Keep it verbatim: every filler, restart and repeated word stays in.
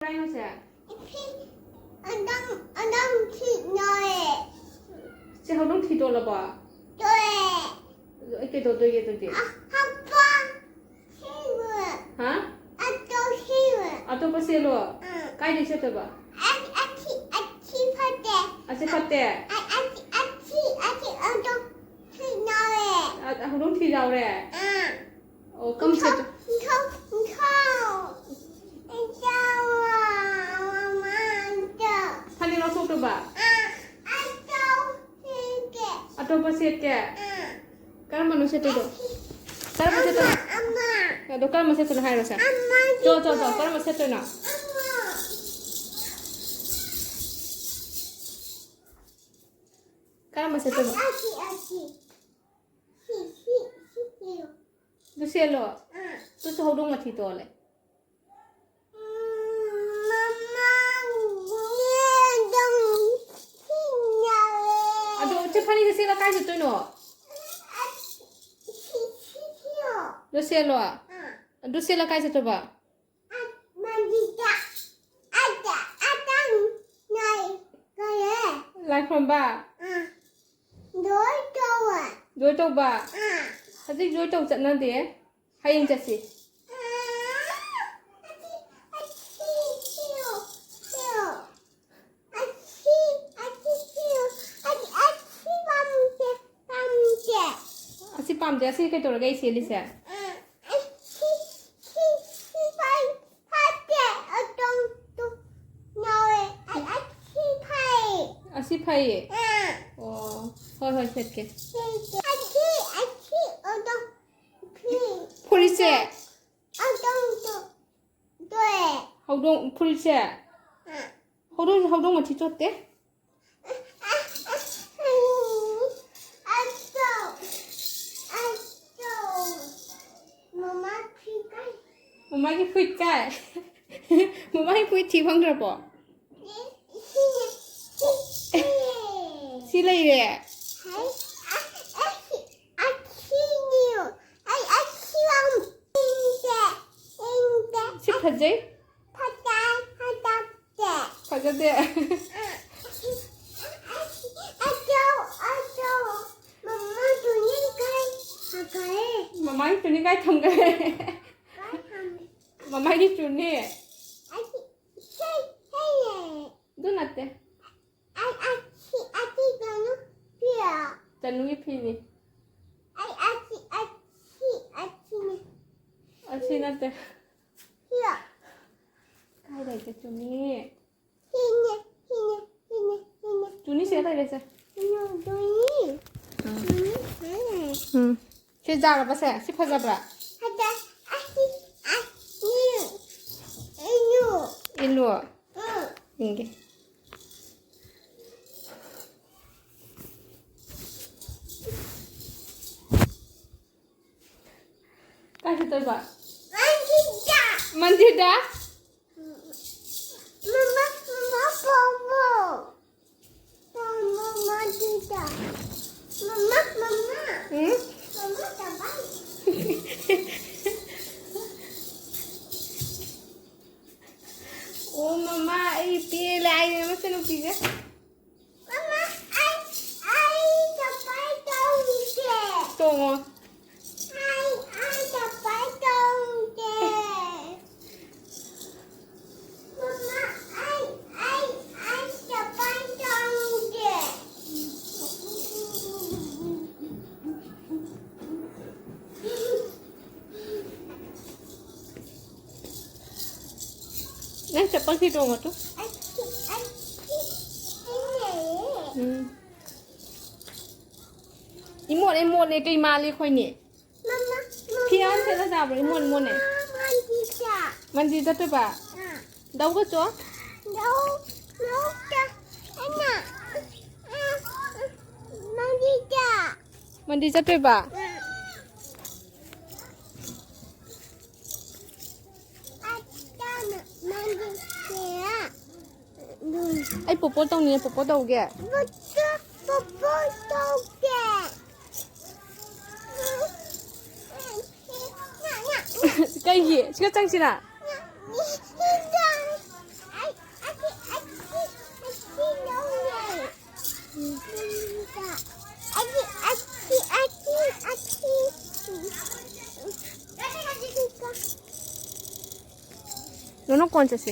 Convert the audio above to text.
ꯀꯥꯏꯅꯣꯁꯦ? ꯐꯤ ꯑꯗꯨꯝ ꯑꯗꯨꯝ ꯊꯤꯅꯔꯦ꯫ ꯁꯦ ꯍꯧꯗꯣꯡ ꯊꯤꯗꯣꯛꯂꯕꯣ? ꯇꯣꯛꯑꯦ꯫ ꯑꯗꯣ ꯑꯩ ꯀꯩꯗꯧꯗꯣꯏꯒꯦ ꯑꯗꯨꯗꯤ? ꯍꯥ? ꯑꯇꯣꯞꯄ ꯁꯦꯠꯂꯣ? ꯑꯥ꯫ ꯀꯥꯏꯗꯩ ꯁꯦꯠꯇꯣꯏꯕ? ꯑꯁꯤ ꯐꯠꯇꯦ꯫ ꯑ-, ꯑ-, ꯍꯧꯗꯣꯡ ꯊꯤ ꯌꯥꯎꯔꯦ? ꯑꯥ꯫ ꯑꯣ, ꯀꯔꯝꯕ ꯁꯦꯠꯇꯣꯏ-, ꯐꯅꯦꯛ ꯂꯧꯊꯣꯛꯇꯣꯏꯕ? ꯑꯇꯣꯞꯄ ꯁꯦꯠꯀꯦ? ꯀꯔꯝꯕꯅꯣ ꯁꯦꯠꯇꯣꯏꯗꯣ? ꯀꯔꯝꯕ ꯁꯦꯠꯇꯣꯏꯅꯣ? ꯑꯗꯣ ꯀꯔꯝꯕ ꯁꯦꯠꯇꯣꯏꯅꯣ ꯍꯥꯏꯔꯣꯁꯦ꯫ ꯆꯣ, ꯆꯣ, ꯆꯣ, ꯀꯔꯝꯕ ꯁꯦꯠꯇꯣꯏꯅꯣ? ꯀꯔꯝꯕ ꯁꯦꯠꯇꯣꯏꯅꯣ? ꯑꯗꯨ ꯁꯦꯠꯂꯣ꯫ ꯑꯗꯨꯁꯨ ꯍꯧꯗꯣꯡ ꯃꯊꯤ ꯇꯣꯜꯂꯦ꯫ ꯑꯗꯣ ꯁꯤ ꯐꯅꯦꯛꯁꯦ ꯁꯦꯠꯂ ꯀꯥꯏ ꯆꯠꯇꯣꯏꯅꯣ? ꯑꯗꯨ ꯁꯦꯠꯂꯣ꯫ ꯑꯗꯨ ꯁꯦꯠꯂ ꯀꯥꯏ ꯆꯠꯇꯣꯏꯕ? ꯂꯥꯏ ꯈꯨꯔꯨꯝꯕ? ꯖꯣꯏ ꯇꯧꯕ? ꯍꯧꯖꯤꯛ ꯖꯣꯏ ꯇꯧ ꯆꯠꯅꯗꯦ꯫ ꯍꯌꯦꯡ ꯆꯠꯁꯤ꯫ ꯑꯁꯤ ꯄꯥꯝꯗꯦ꯫ ꯑꯁꯤ ꯀꯩꯗꯧꯔꯒꯦ ꯑꯩ ꯁꯦꯠꯂꯤꯁꯦ? ꯑꯁꯤ ꯐꯩꯌꯦ꯫ ꯑꯣ, ꯍꯣꯏ, ꯍꯣꯏ, ꯁꯦꯠꯀꯦ꯫ ꯐꯨꯔꯤꯠꯁꯦ꯫ ꯍꯧꯗꯣꯡ, ꯐꯨꯔꯤꯠꯁꯦ꯫ ꯍꯧꯗꯣꯡ, ꯍꯧꯗꯣꯡ ꯃꯊꯤ ꯆꯣꯠꯇꯦ꯫ ꯃꯃꯥꯒꯤ ꯐꯨꯔꯤꯠ ꯀꯥꯏ? ꯃꯃꯥꯒꯤ ꯐꯨꯔꯤꯠ ꯊꯤ ꯐꯪꯗ꯭ꯔꯕꯣ? ꯁꯤ ꯂꯩꯔꯦ꯫ ꯁꯤ ꯐꯖꯩ꯫ ꯐꯖꯗꯦ꯫ ꯑꯆꯧ, ꯑꯆꯧ꯫ ꯃꯃꯥ ꯇꯨꯅꯤ ꯀꯥꯏ ꯊꯝꯈ꯭ꯔꯦ? ꯃꯃꯥꯒꯤ ꯇꯨꯅꯤ ꯀꯥꯏ ꯊꯝꯈ꯭ꯔꯦ? ꯀꯥꯏ ꯊꯝꯃꯦ? ꯃꯃꯥꯒꯤ ꯇꯨꯅꯤ꯫ ꯑꯩ ꯁꯤ, ꯁꯤ ꯂꯩꯌꯦ꯫ ꯑꯗꯨ ꯅꯠꯇꯦ꯫ ꯑꯩ, ꯑꯩ ꯁꯤ, ꯑꯁꯤ ꯀꯩꯅꯣ ꯄꯤꯌꯣ꯫ ꯆꯅꯨꯒꯤ ꯐꯤꯅꯤ꯫ ꯑꯩ, ꯑꯁꯤ, ꯑꯁꯤ, ꯑꯁꯤꯅꯦ꯫ ꯑꯁꯤ ꯅꯠꯇꯦ꯫ ꯄꯤꯌꯣ꯫ ꯀꯥꯏ ꯂꯩꯒꯦ ꯇꯨꯅꯤ? ꯁꯤꯅꯦ, ꯁꯤꯅꯦ, ꯁꯤꯅꯦ, ꯁꯤꯅꯦ꯫ ꯇꯨꯅꯤ ꯁꯤꯗ ꯂꯩꯔꯦꯁꯦ꯫ ꯇꯨꯅꯤ, ꯇꯨꯅꯤ꯫ ꯎꯝ꯫ ꯇꯨꯅꯤ ꯁꯤꯗ ꯂꯩꯔꯦ꯫ ꯎꯝ꯫ ꯁꯤ ꯌꯥꯔꯕꯁꯦ? ꯁꯤ ꯐꯖꯕ꯭ꯔꯥ? ꯐꯖ-, ꯑꯁꯤ, ꯑꯁꯤ, ꯏꯅꯨ꯫ ꯏꯅꯨ꯫ ꯏꯅꯨ? ꯎꯝ꯫ ꯌꯦꯡꯒꯦ꯫ ꯀꯥꯏ ꯆꯠꯇꯣꯏꯕ? ꯃꯟꯗꯤꯔꯗ꯫ ꯃꯟꯗꯤꯔꯗ? ꯃꯃꯥ, ꯃꯃꯥ, ꯄꯥꯝꯃꯣ꯫ ꯄꯥꯝꯃꯣ ꯃꯟꯗꯤꯔꯗ꯫ ꯃꯃꯥ, ꯃꯃꯥ꯫ ꯎꯝ? ꯃꯃꯥ, ꯆꯥꯕꯥꯏ꯫ ꯑꯣ, ꯃꯃꯥ, ꯑꯩ ꯄꯦꯜꯂꯦ ꯍꯥꯏꯅꯦ ꯃꯆꯥꯅꯨꯄꯤꯁꯦ꯫ ꯃꯃꯥ, ꯑꯩ, ꯑꯩ ꯆꯥꯕꯥꯏ ꯇꯧꯒꯦ꯫ ꯇꯣꯡꯉꯣ꯫ ꯑꯩ, ꯑꯩ ꯆꯥꯕꯥꯏ ꯇꯧꯒꯦ꯫ ꯃꯃꯥ, ꯑꯩ, ꯑꯩ, ꯑꯩ ꯆꯥꯕꯥꯏ ꯇꯧꯒꯦ꯫ ꯅꯪ ꯆꯠꯄꯜꯁꯤ ꯇꯣꯡꯉꯣ ꯇꯨ꯫ ꯎꯝ꯫ ꯏꯃꯣꯠ, ꯏꯃꯣꯠꯅꯦ, ꯀꯩ ꯃꯥꯜꯂꯤ ꯑꯩꯈꯣꯏꯅꯤ? ꯃꯃꯥ, ꯐꯤꯌꯥꯟ ꯃꯃꯥ, ꯁꯦꯠꯂ ꯆꯥꯕ꯭ꯔꯣ? ꯏꯃꯣꯠ, ꯏꯃꯣꯠꯅꯦ꯫ ꯃꯃꯥ, ꯃꯟꯗꯤꯔꯗ꯫ ꯃꯟꯗꯤꯔ ꯆꯠꯇꯣꯏꯕ? ꯑꯥ꯫ ꯂꯧꯒ ꯆꯣ? ꯂꯧ, ꯂꯧꯗ꯫ ꯑꯩꯅ, ꯑ, ꯑ, ꯃꯟꯗꯤꯔꯗ꯫ ꯃꯟꯗꯤꯔ ꯆꯠꯇꯣꯏꯕ? ꯑꯥ꯫ ꯑꯩ ꯄꯣꯄꯣ ꯇꯧꯅꯤꯡꯉꯦ, ꯄꯣꯄꯣ ꯇꯧꯒꯦ꯫ ꯄꯣꯄꯣ, ꯄꯣꯄꯣ ꯇꯧꯒꯦ꯫ ꯀꯩꯒꯤ? ꯁꯤꯒ ꯆꯪꯁꯤꯔꯥ? ꯑꯩ, ꯑꯩ, ꯑꯩ, ꯅꯣꯅꯣ ꯀꯣꯟ ꯆꯠꯁꯦ꯫